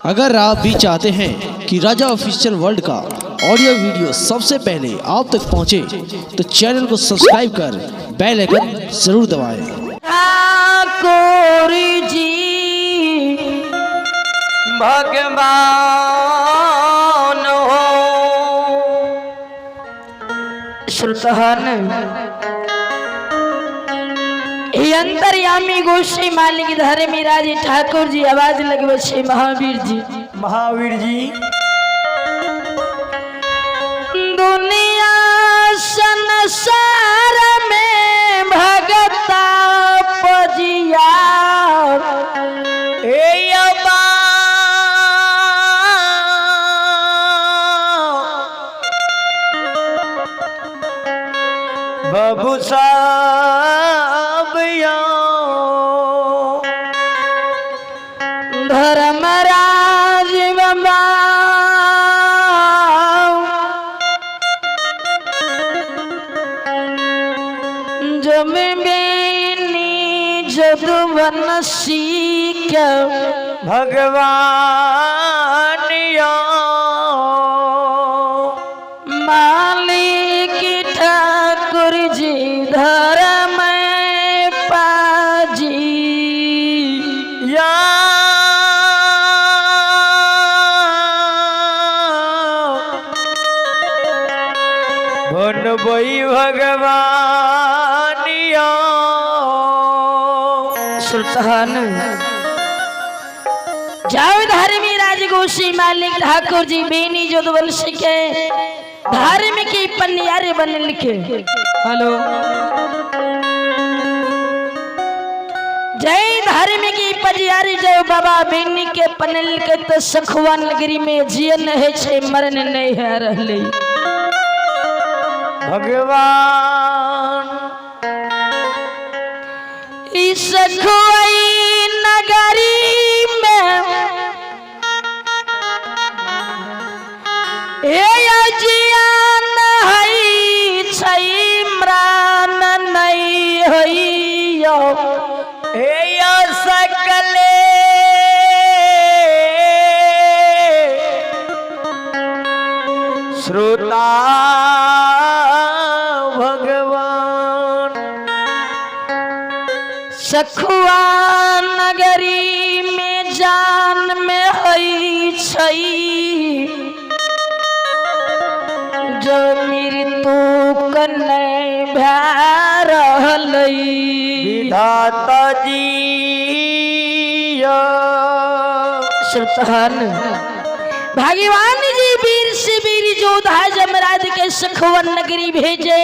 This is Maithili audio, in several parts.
अगर आप भी चाहते हैं कि राजा ऑफिशियल वर्ल्ड का ऑडियो वीडियो सबसे पहले आप तक पहुंचे, तो चैनल को सब्सक्राइब कर बेल आइकन जरूर दबाएं। ठाकुर जी भगवान हो। सुल्तान ई अंतर्यामी गोस्वामी मालिक धर्मी राज ठाकुर जी आवाज लगबै छै महावीर जी। महावीर जी। दुनिया संसार में भगता पजिया हे अबा बाबू साहब यो। धर्मराज बाबा जब बेनी जदुवंशी के भगवान यो। मालिक ठाकुर जी धर्म पाजी या बनबई भगवान यो। सुल्तान जाओ धर्मी राजगोशी मालिक ठाकुर जी बेनी जदुवंशी के धर्म की पन्नियारे बन लिखे। हेलो जय धर्म की पजियारी जय बाबा बेनी के पनल के तो सखुआ नगरी में जियन है छे मरण नहीं है रहले। भगवान इस सखुआई नगरी में ए अजियान है छै इमरान नहीं है। हे यो सकले श्रोता भगवान। सखुआ नगरी में जान में है छै जो मृत्यु कने भए रहलै। विधाता जी यो। सुल्तान भगवान जी वीर से वीर योद्धा जमराज के सखुवन नगरी भेजे,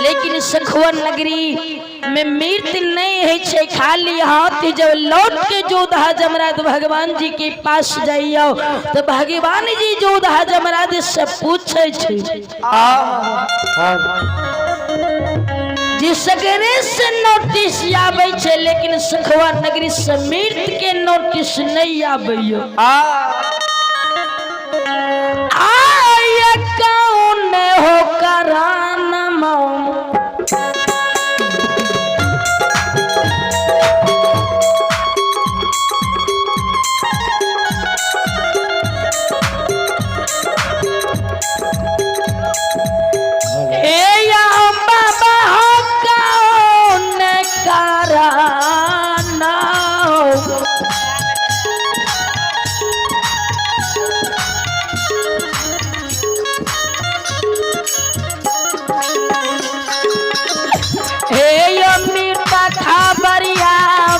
लेकिन सखुवन नगरी में मृत्यु नहीं है छे, खाली हाथ जब लौट के योद्धा जमराज भगवान जी के पास जाइयो तो भगवान जी योद्धा जमराज से पूछे छे जी सगरे से नोटिस आबै छे, लेकिन सखुआ नगरी से मृत्यु के नोटिस नहीं आबै। आय कौन हो करान मौ ए या बाबा हो कौन करान। हे अमिता खबरिया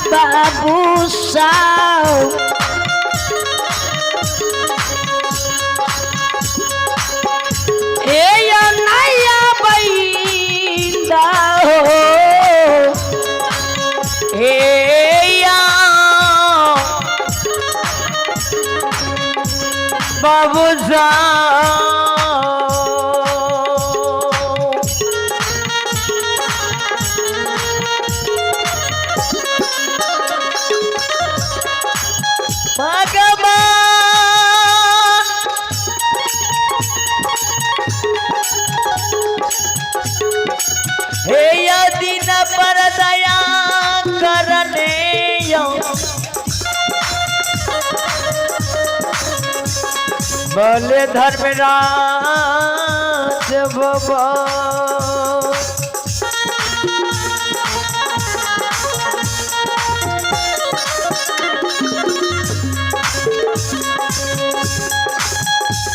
बाबू साव हे नया बैंदा हो। हे या बाबू साहब। भगवान हे यदि न पर दया करने यो। बोले धर्मराज बाबा।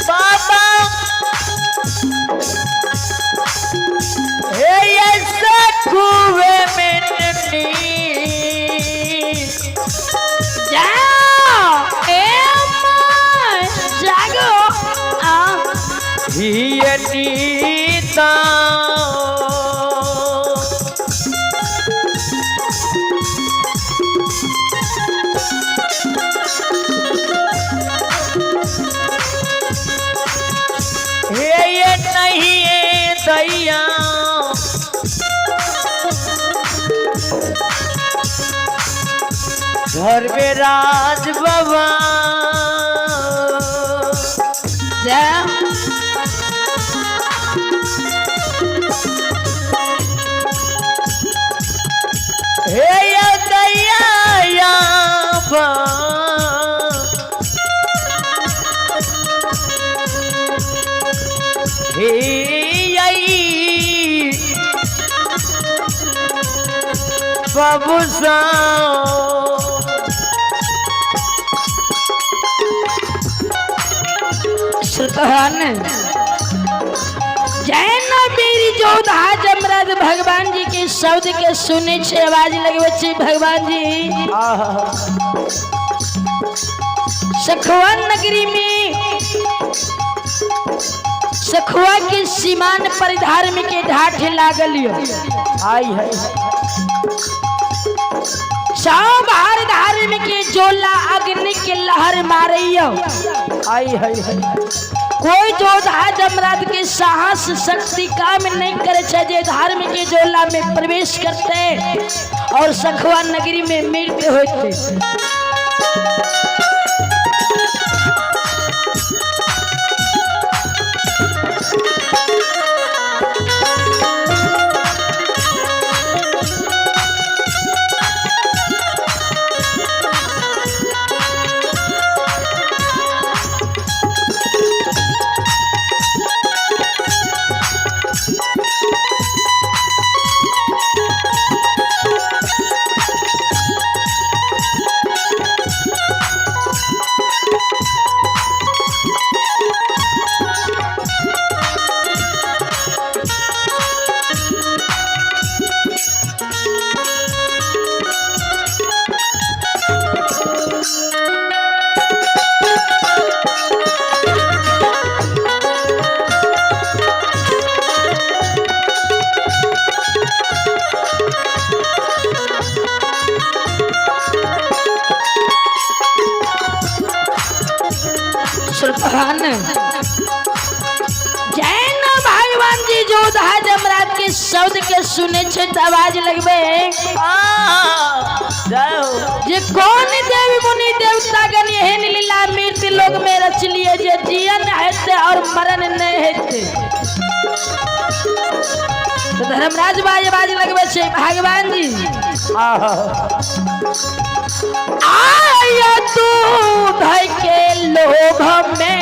बाबा हे ऐसा कुएं में नन्ही जाओ ए माँ, जागो आ ही नीता। हे ये नहीं दैया घर में राज बाबा। जा हे ये दैया या बा। हे आई बाबू साहब। श्रुतहन जैन वीर योद्धा जमराज भगवान जी के शब्द के सुने छे, आवाज लगवे छे भगवान जी। आहा। सखुआ नगरी में सखुआ के सीमान पर धर्म के ढाठ लागल यो। आई है सब हर धर्म के जोला अग्नि के लहर मारैयो। आई है कोई योद्धा जमराज के साहस शक्ति काम नहीं करे छे जे धर्म के जोला में प्रवेश करते और सखुआ नगरी में मृत्यु होते। श्रुतहन जैन भगवान जी योद्धा जमराज के शब्द के सुने छे त आवाज लगबे जय हो। जे कौन देवी मुनि देवता गण एहन लीला मृत्यु लोक में रचलिए जे जियन हेते और मरण नहीं हेते। तो धर्मराज बाज आवाज लगबे छे भगवान जी। आहा। आया तू धय के लोभ में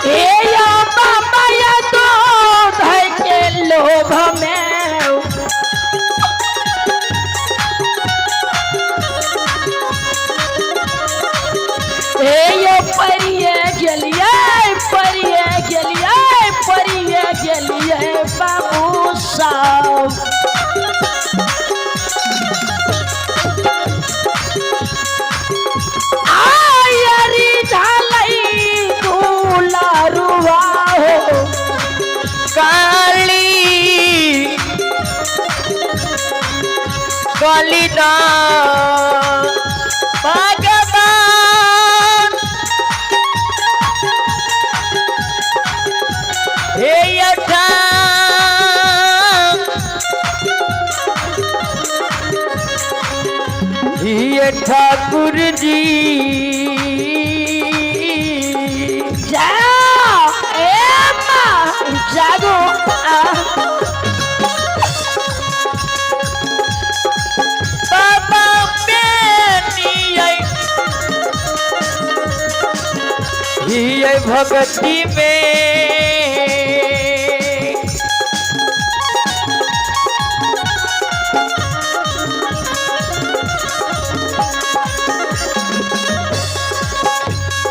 ए या बाबा या तू धय के लोभ में ए यो परिये गेलिए परिये गेलिए परिये गेलिए बाबू साहब। आयरी झालई दुलारुआ हो काली कालीदा भगवान हे यथा हे ठाकुर जी। जाओ ए माँ जागो आ। भक्ति में।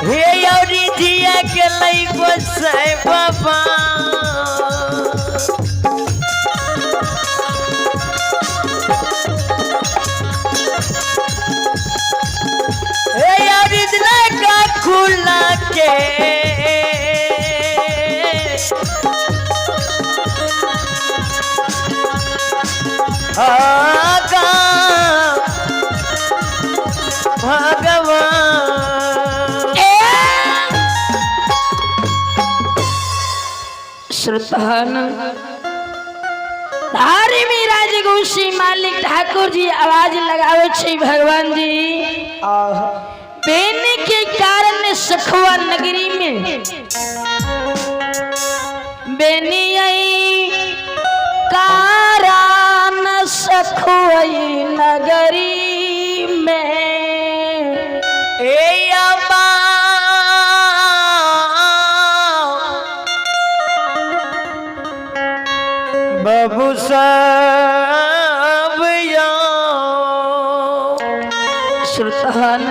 हे औरी जिया के लई गोसाई बाबा। हे औरी का खुला के आगा भगवान। श्रोतहन धारी में राजगोशी मालिक ठाकुर जी आवाज लगावे छे भगवान जी। बेनी के कारण सखुआ नगरी में बेनी आई कारण सखुआई नगरी में। ए अम्मा बाबू साहब यो। श्रोतहन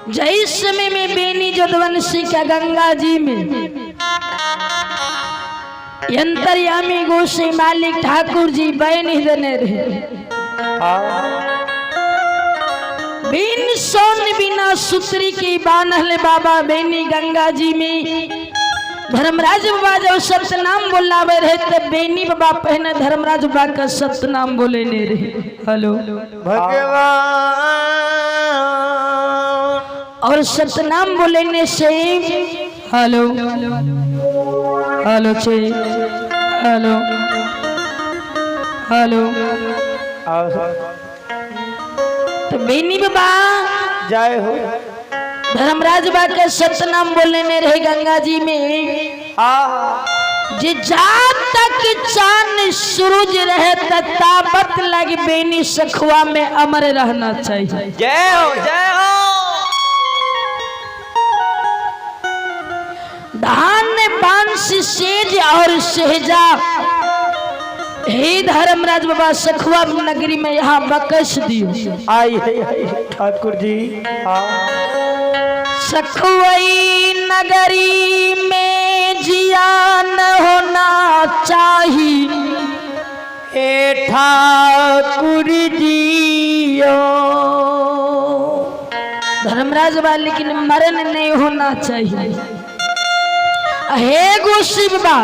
जय समय में बेनी जदवंशी का गंगा जी में अंतर्यामी गोसाई मालिक ठाकुर जी बैन ही देने रहे। बिन सोन बिना सूत्री की बान्हले बाबा बेनी गंगा जी में। धर्मराज बाबा जब सतनाम बोलावे रहे तब बेनी बाबा पहने धर्मराज बाबा का सतनाम बोले नहीं रहे। हेलो भगवान। और सतनाम बोलने से हेलो हेलो छे हेलो हेलो। तो बेनी बाबा जय हो। धर्मराज बा के सतनाम बोलने नहीं रहे गंगा जी में। जे जा तक चांद सूरज रहे ताबत लग बेनी सखुआ में अमर रहना चाहिए। जय हो जय हो। धान बांस सेज और सहजा हे धर्मराज बाबा सखुआ नगरी में यहाँ बकस दियो। आई है ठाकुर जी। सखुआई नगरी में जिया न होना चाहिए। ए ठाकुर जी। धर्मराज बाबा लेकिन मरण नहीं होना चाहिए। हे गो शिव बा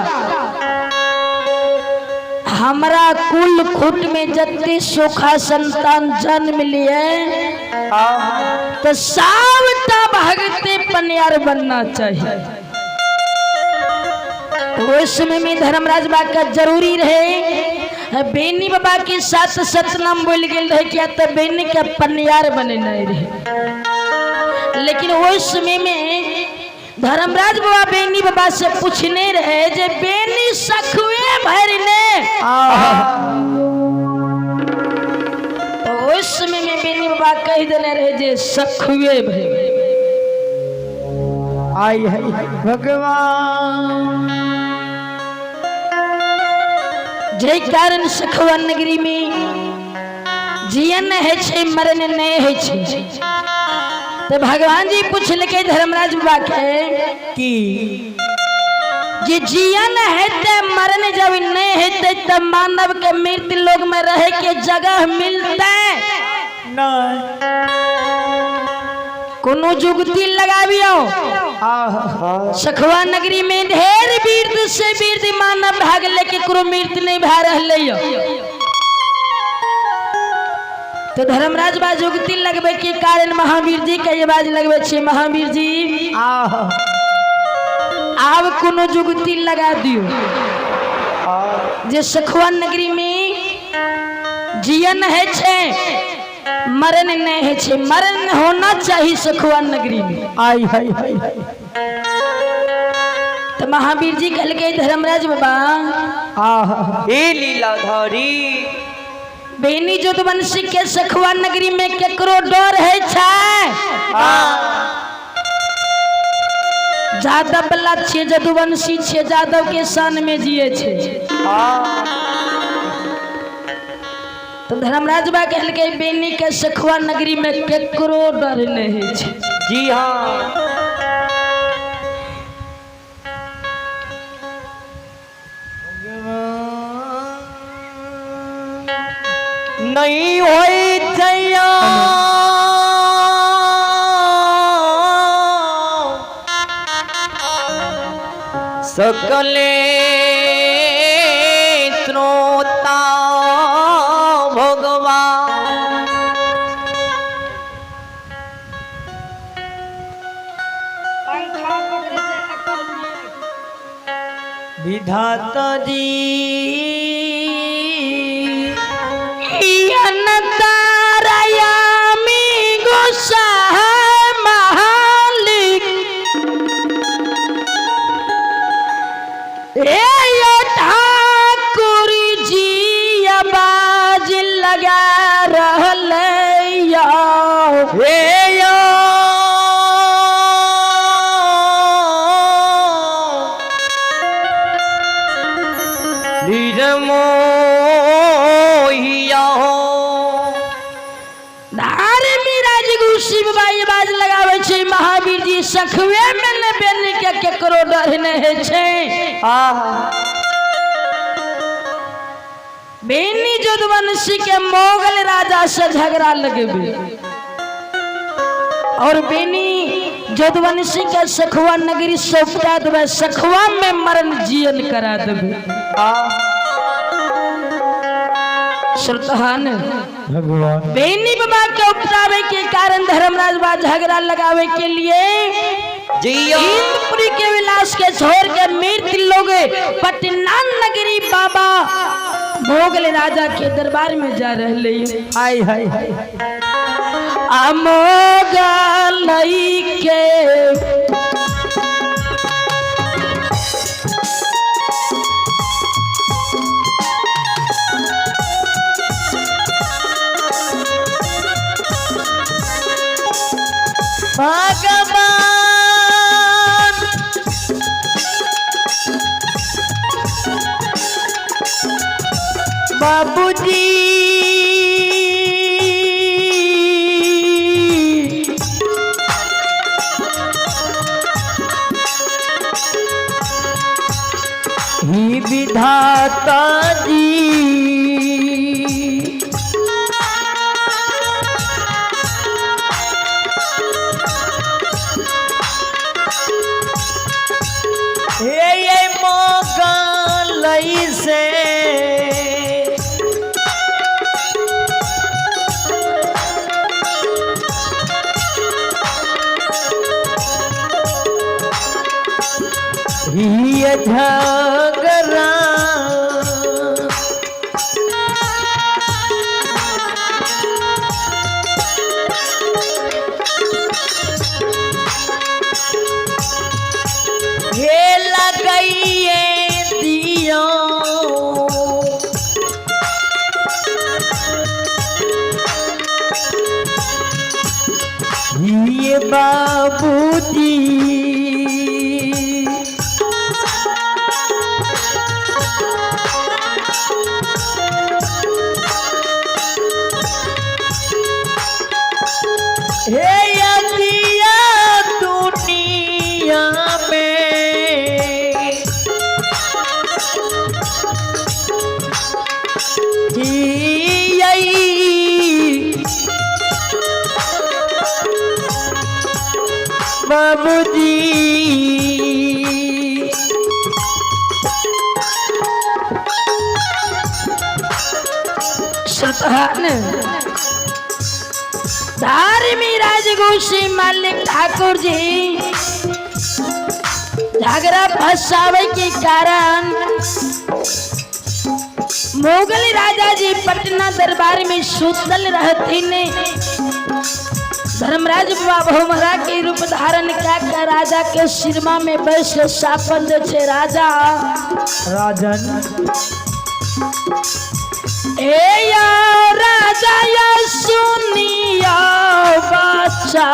हमारा कुल खुट में जत्ते सोखा संतान जन्म लिए तो सावटा भगते पनियार बनना चाहिए। उस समय में धर्मराज बा का जरूरी रहे बेनी बाबा के साथ सतनाम बोल गेल रहे क्या तो बेनी के पनियार बने नहीं रहे। लेकिन उस समय में धर्मराज बाबा बेनी बाबा से पूछने रहे जे बेनी सखुए भरने। तो उस समय में बेनी बाबा कह देने रहे जे सखुए भर। आई है भगवान। जय कारण सखुआ नगरी में जियन है छे मरण नहीं है छे। तो भगवान जी पूछलके धर्मराज बाबा के की जे जियन है ते मरण जब नहीं है तब मानव के मृत्यु लोग में रहे के जगह मिलते नहीं। कोनो जुगती लगाबियो सखुआ नगरी में ढेर वीर से वीर मानव भाग लेके कोनो मृत्यु नहीं भा रहले। तो धर्मराज बा जुगती लगबे के कारण महावीर जी के आवाज लगबे छे महावीर जी आब कोनो जुगती लगा दियो जे सखुआ नगरी में जियन है छे मरण नहीं है छे। मरण होना चाहिए सखुआ नगरी में। आई है। तो महावीर जी कहलके धर्मराज बाबा हे लीलाधारी बेनी जोतवंशी के सखुआ नगरी में केकरो डर है छे। जादव वाला छियै, जदुवंशी छियै, जादव के शान में जिए छै। तो धर्मराज बा कहलकै बेनी के सखुआ नगरी में केकरो डर नहीं होइ छै। जी हाँ। नहीं होई जैया सकले श्रोता भगवान। विधाता जी तारायामी गुस्सा मालिक ए यो ठाकुर जी आवाज लगा रहल यो। हे यो निर्मोहिया धार्मिक राजगुरु शिव बाई आवाज लगावे छै महावीर जी सखवे में ने बेन के केकरो डर नहि होइ छै। आहा। बेनी जदुवंशी के मोगल राजा से झगड़ा लगेबे और बेनी जदुवंशी के सखुआ नगरी सौंपा देबे, सखुआ में मरण जियन करा देबे। श्रोतहन भगवान बेनी बाबा के उपजावे के कारण धर्मराज बा झगड़ा लगावे के लिए जी इंद्रपुरी के विलास के छोड़ के मृत लोग पटना नगरी बाबा मोगल राजा के दरबार में जा रहे। हाय हाय हाय। आ मोगल के भगवान बाबूजी ही विधाता जी हे ये मौका लई से ही ये झगड़ा हे लगाइए दियो ये बाबूजी हे यदिया दुनिया में ही आई बाबूजी श्रोतहन धार्मिक राजगोशी मालिक ठाकुर जी झगड़ा फंसावे के कारण मुगल राजा जी पटना दरबार में सुतल रहथिन। धर्मराज बाबा भौमरा के रूप धारण क्या कर राजा के सिरमा में बैस के शापन दे छे राजा राजन ए या राजा या सुनिया बच्चा।